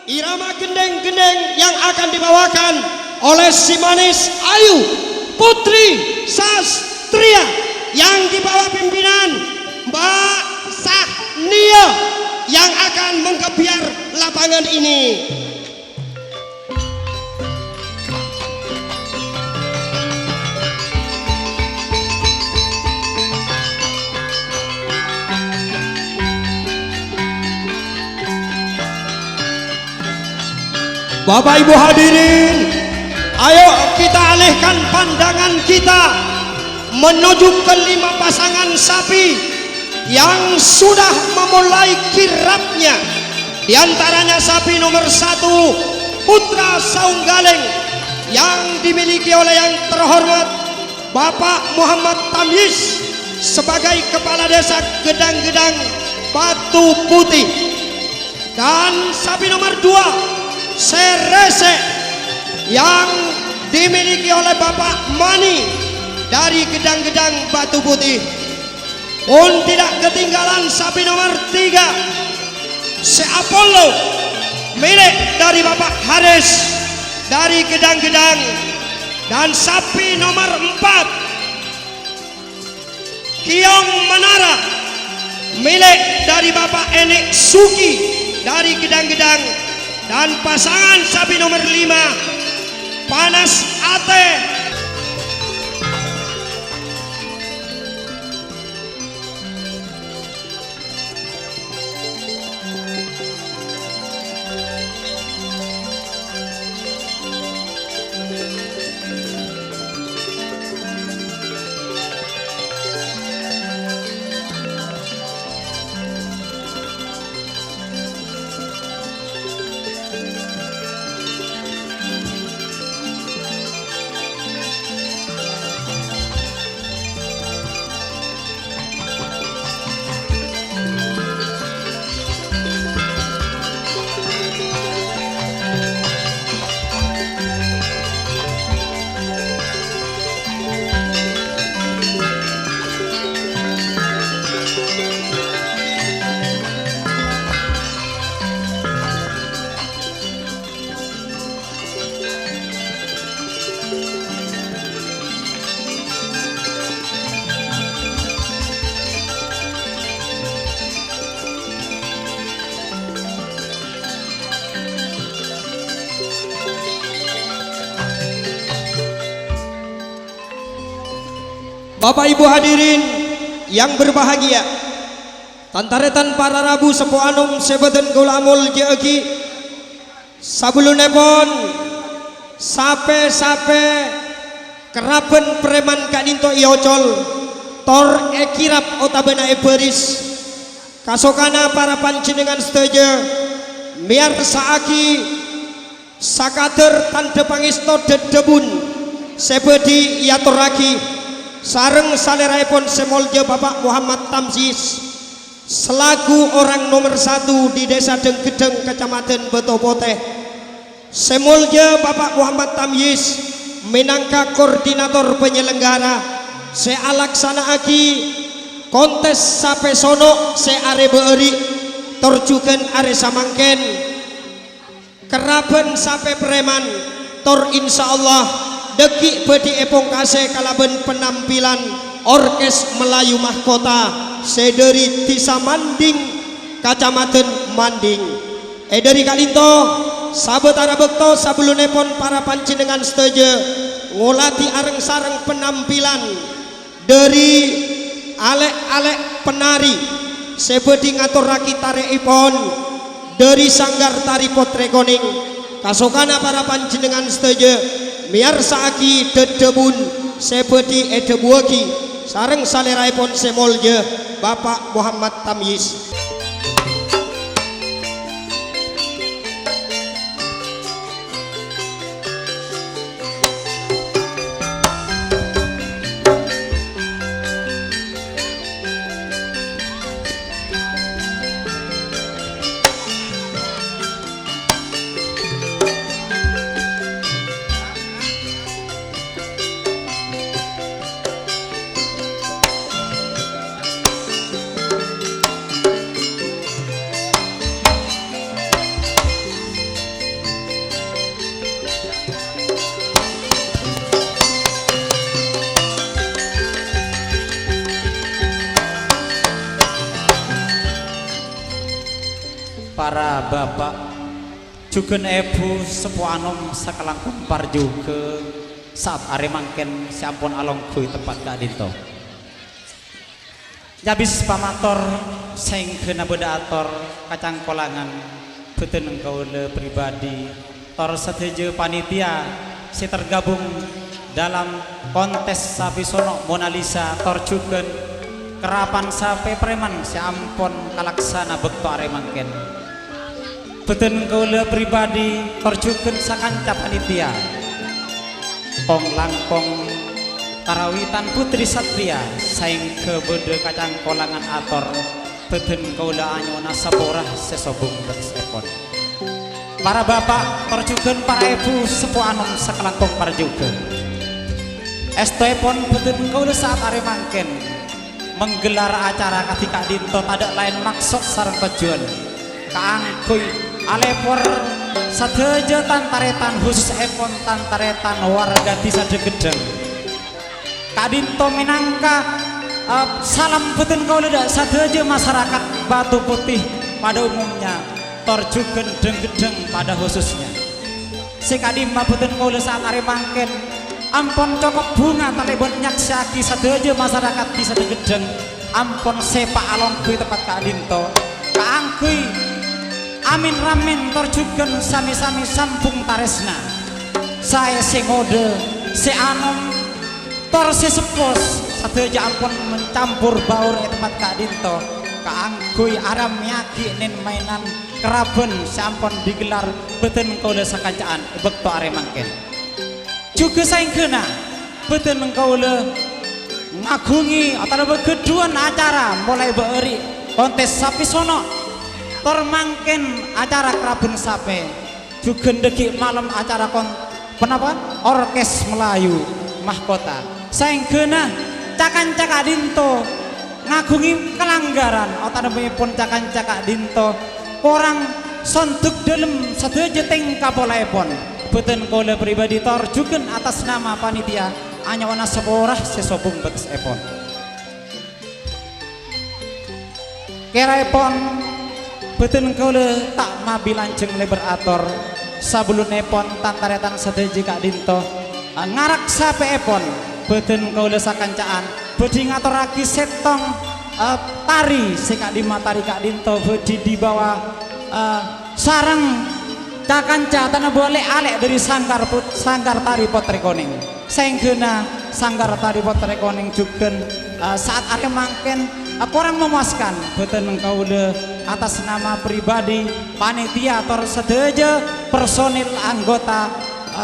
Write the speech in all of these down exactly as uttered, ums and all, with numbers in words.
Irama gendheng-gendheng yang akan dibawakan oleh si manis ayu, Putri Sastria, yang di bawah pimpinan Mbak Sahnia, yang akan menggebyar lapangan ini. Bapak Ibu hadirin, ayo kita alihkan pandangan kita menuju kelima pasangan sapi yang sudah memulai kirapnya. Di antaranya sapi nomor satu, Putra Saunggaleng, yang dimiliki oleh yang terhormat Bapak Muhammad Tamyiz sebagai Kepala Desa Gedang-Gedang Batu Putih. Dan sapi nomor dua, Serese, yang dimiliki oleh Bapak Mani dari Gedang-Gedang Batu Putih. Pun tidak ketinggalan sapi nomor tiga, Se Apollo, milik dari Bapak Haris dari Gedang-Gedang. Dan sapi nomor empat, Kiong Menara, milik dari Bapak Enik Suki dari Gedang-Gedang, dan pasangan sapi nomor lima, Panas Ate. Bapak Ibu hadirin yang berbahagia, tan-tarètan para rabu seppo anom sè bâdhân kaulâ amoljâ'aghi, sabellunèpon sapè-sapè kerrabhân prèman ka'dinto èocol, tor èkirap otabâna èbâris, kasokana para panjhennengngan sadhâjâ mèyarsa'aghi sakadâr tandhâ pangèsto dhâdhâbun sè bhâdhi èatorraghi sareng salèraèpon sè moljâ Bapak Muhammad Tamyiz, selaku orang nomor satu di Desa Dengghedeng, Kecamatan Bâto Potè. Sè moljâ Bapak Muhammad Tamyiz mènangka koordinator panyelenggara sè alaksana'aghi kontes sapè sono' sè arè bâ'âri', tor jhughân arè samangkèn. Kerrabhân sapè prèman, tor insyaallah dhâggi' bhâdhi èpongkasè kalabân penampilan Orkes Melayu Mahkota sè dhâri Dhisa Manding, Kacamadhân Manding. È dhâri ka'dinto, sabâtara bâkto sabellunèpon para panjhennengngan sadhâjâ ngolatè areng-sareng penampilan dhâri alè'-alè' penari sè bhâdhi ngatorraghi tarè'èpon dhâri Sanggar Tari Potrè Konèng, kasokana para panjhennengngan sadhâjâ mèyarsa'aghi dhâdhâbun sè bhâdhi èdhâbuwâghi sareng salèraèpon sè moljâ Bapak Muhammad Tamyiz. Para bapa', jhughân èbhu seppo anom sakalangkong parjughâ, sa'at arè mangkèn sè ampon alongghu è tempat ka'dinto. Nyabis pamator, saèngghâna bâdâ ator kacangkolangan bhâdhân kaulâ pribadi, tor sadhâjâ panitia sè tergabung dalam kontes sapè sono' Mona Lisa, tor jhughân karapan sapè preman sè ampon kalaksana bâkto arè mangkèn. Bhâdhân kaulâ pribadi, tor jhughân sakanca panitia. Kong-langkong karawitan putri satriya, saèngghâ bâdâ kacangkolangan ator, bhâdhân kaulâ anyo'ona sapora sè sobung bâtessèpon. Para bapa', tor jhughân para èbhu seppo anom sakalangkong parjughâ. Èstoèpon bhâdhân kaulâ sa'at arè mangkèn mangghâllar acara kadhi ka'dinto tadâ' laèn maksod sareng tojjhuwân kaangghuy alèpor sadhâjâ tan-tarètan, khusussèpon tan-tarètan warga Dhisa Dâgghâddhâng. Ka'dinto mènangka, eh, salam bhâdhân kaulâ dâ' sadhâjâ masarakat Batu Putih padâ umumnya, tor jhughân Dâgghâddhâng padâ khususnya. Sè ka'dimma bhâdhân kaulâ sa'at arè mangkèn ampon cokop bhunga talèbân nyaksèyaghi sadhâjâ masarakat Dhisa Dâgghâddhâng ampon sèpa' alongghu è tempat ka'dinto kaangghuy amin-ramin tor jhughân samè-samè sambung tarèsna. Saè sè ngodâ, sè anom, tor sè seppo sadhâjâ ampon mencampur baur è tempat ka'dinto kaangghuy aramèyaghi nen-maènan karaban sè ampon digelar bhâdhân kaulâ sakanca'an è bâkto arè mangkèn. Jhughân saèngghâna bhâdhân kaulâ ngaghungè otabâ ghâdhuwân acara molaè bâ'âri' kontes sapè sono', tor mangkèn acara karaban sapè. Jhughân dâggi' malem acara kon-, ponapa? Orkes Melayu Mahkota. Saèngghâna ca-kanca ka'dinto ngaghungè kalanggaran, otabâèpon ca-kanca ka'dinto korang sonduk dâlem sadhâjâ tèngka polaèpon. Bhâdhân kaulâ pribadi tor jhughân atas nama panitia anyo'ona sapora sè sobung bâtessèpon. Kèraèpon, bhâdhân kaulâ ta' mabi lanjhâng lèbâr ator. Sabellunèpon, tan-tarètan sadhâjâ ka'dinto, a, ngarak sapèèpon, bhâdhân kaulâ sakanca'an bhâdhi ngatorraghi sèttong, a, tari sè ka'dimma tari ka'dinto bhâdhi dibawa, a, sareng ca-kanca tana bâlè'-alè' dâri sanggar put-, sanggar tari Potrè Konèng. Saèngghâna sanggar tari Potrè Konèng jhughân, eh, sa'at arè mangkèn, eh, korang memuaskan. Bhâdhân kaulâ atas nama pribadi, panitia, tor sadhâjâ personil anggota,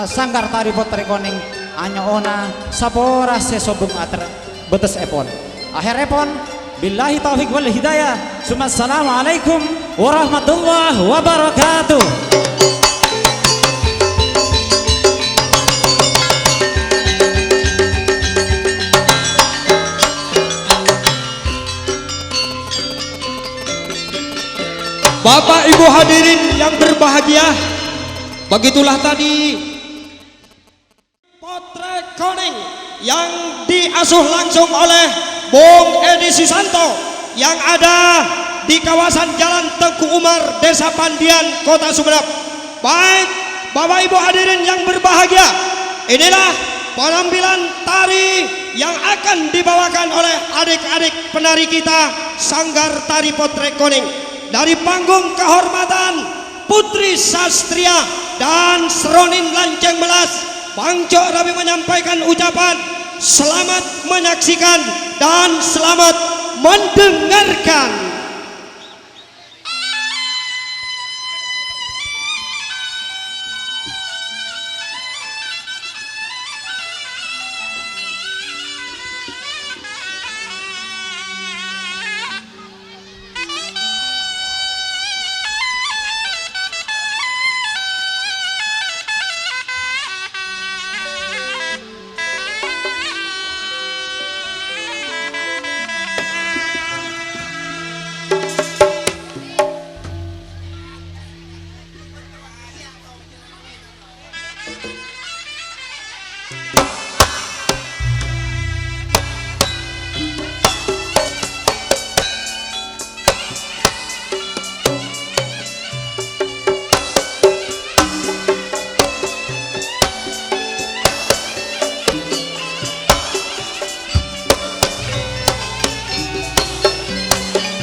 eh, sanggar tari Potrè Konèng anyo'ona sapora sè sobung ater-, bâtessèpon. Akhèrèpon, billahi taufiq wal hidayah. Summa assalamualaikum warahmatullahi wabarakatuh. Bapak Ibu hadirin yang berbahagia, begitulah tadi Potrè Konèng yang diasuh langsung oleh Bung Edi Susanto yang ada di kawasan Jalan Teuku Umar, Desa Pandian, Kota Sumenep. Baik, Bapak Ibu hadirin yang berbahagia, inilah penampilan tari yang akan dibawakan oleh adik-adik penari kita Sanggar Tari Potrè Konèng dari panggung kehormatan Putri Sastria dan Seronin Lanceng Melas, Bang Cok Rabi menyampaikan ucapan selamat menyaksikan dan selamat mendengarkan.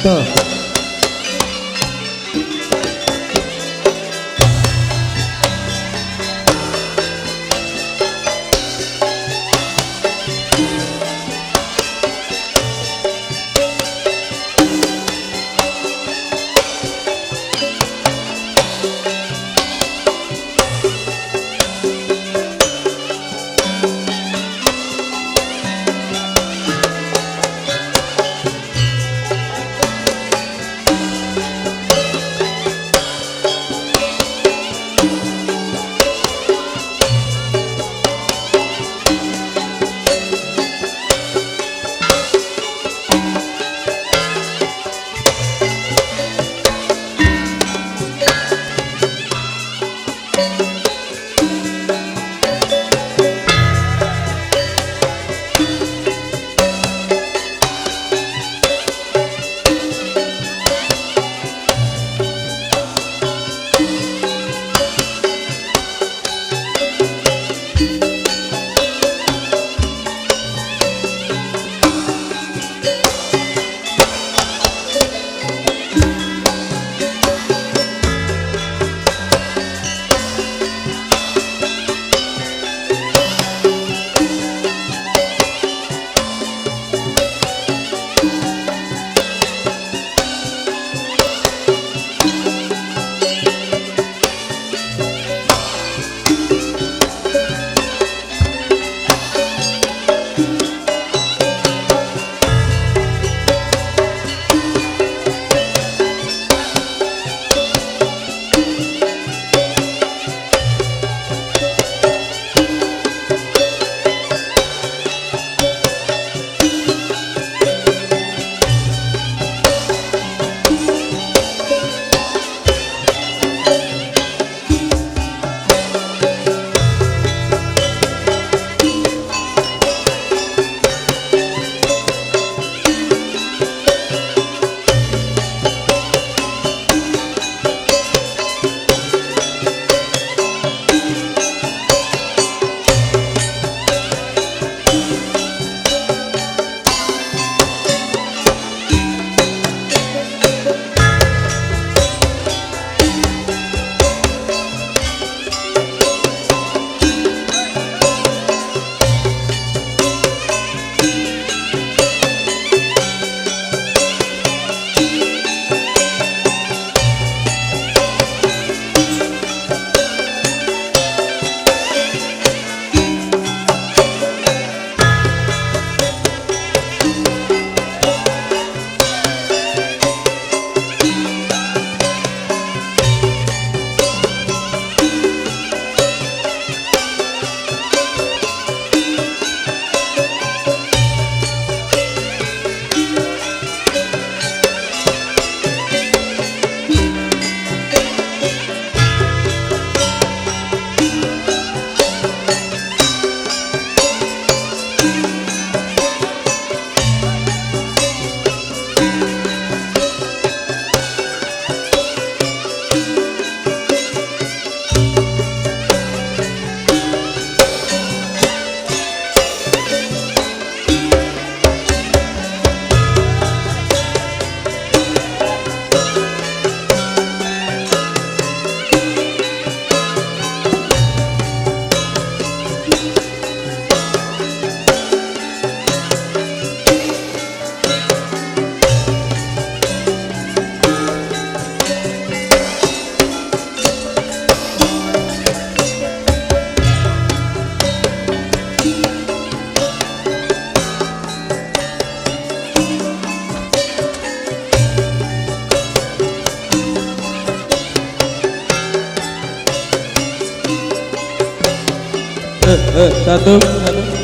Tuh. Eh, eh, satu, satu.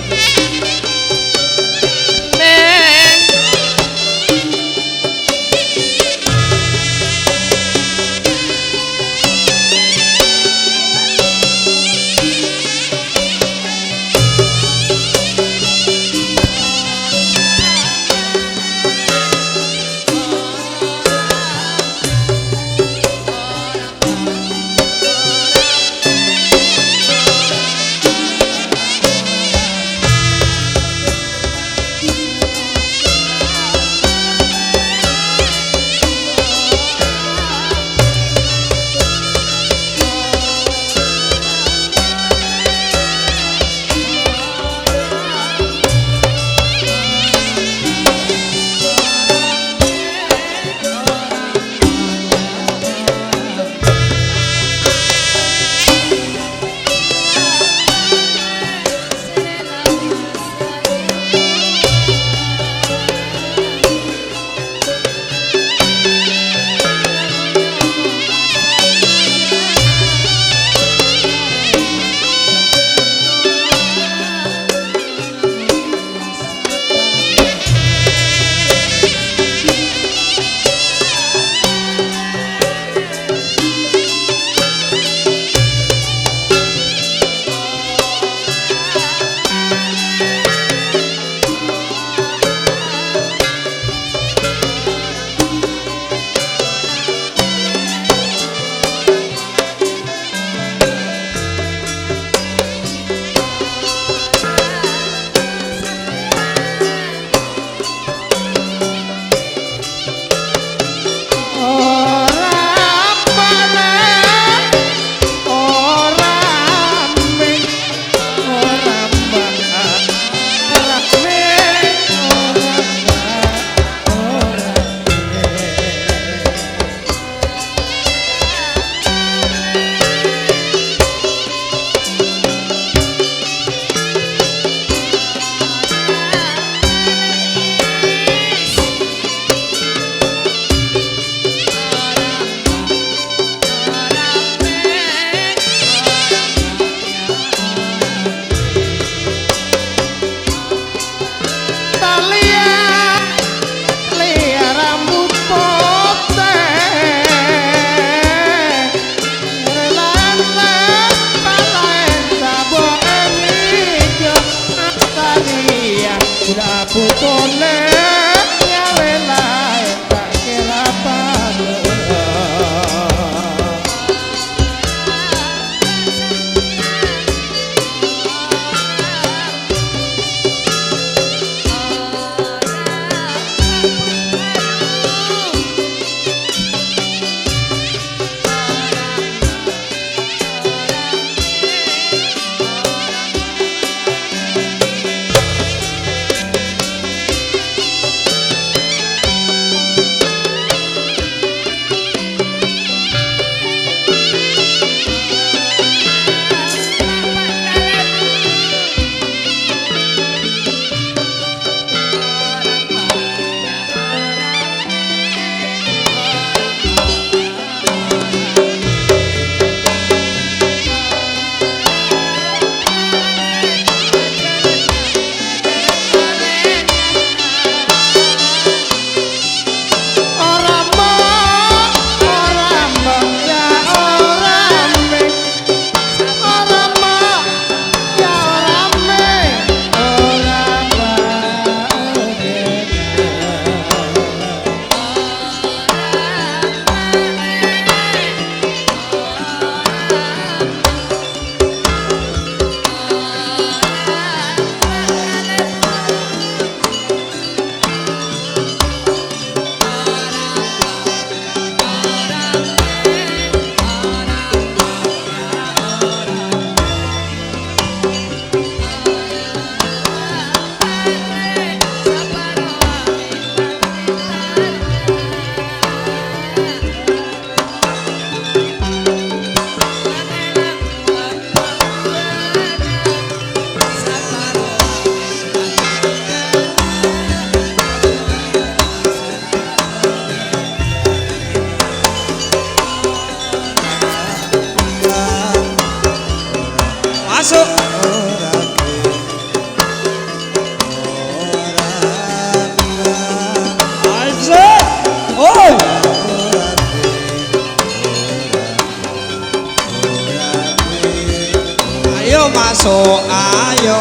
To ayo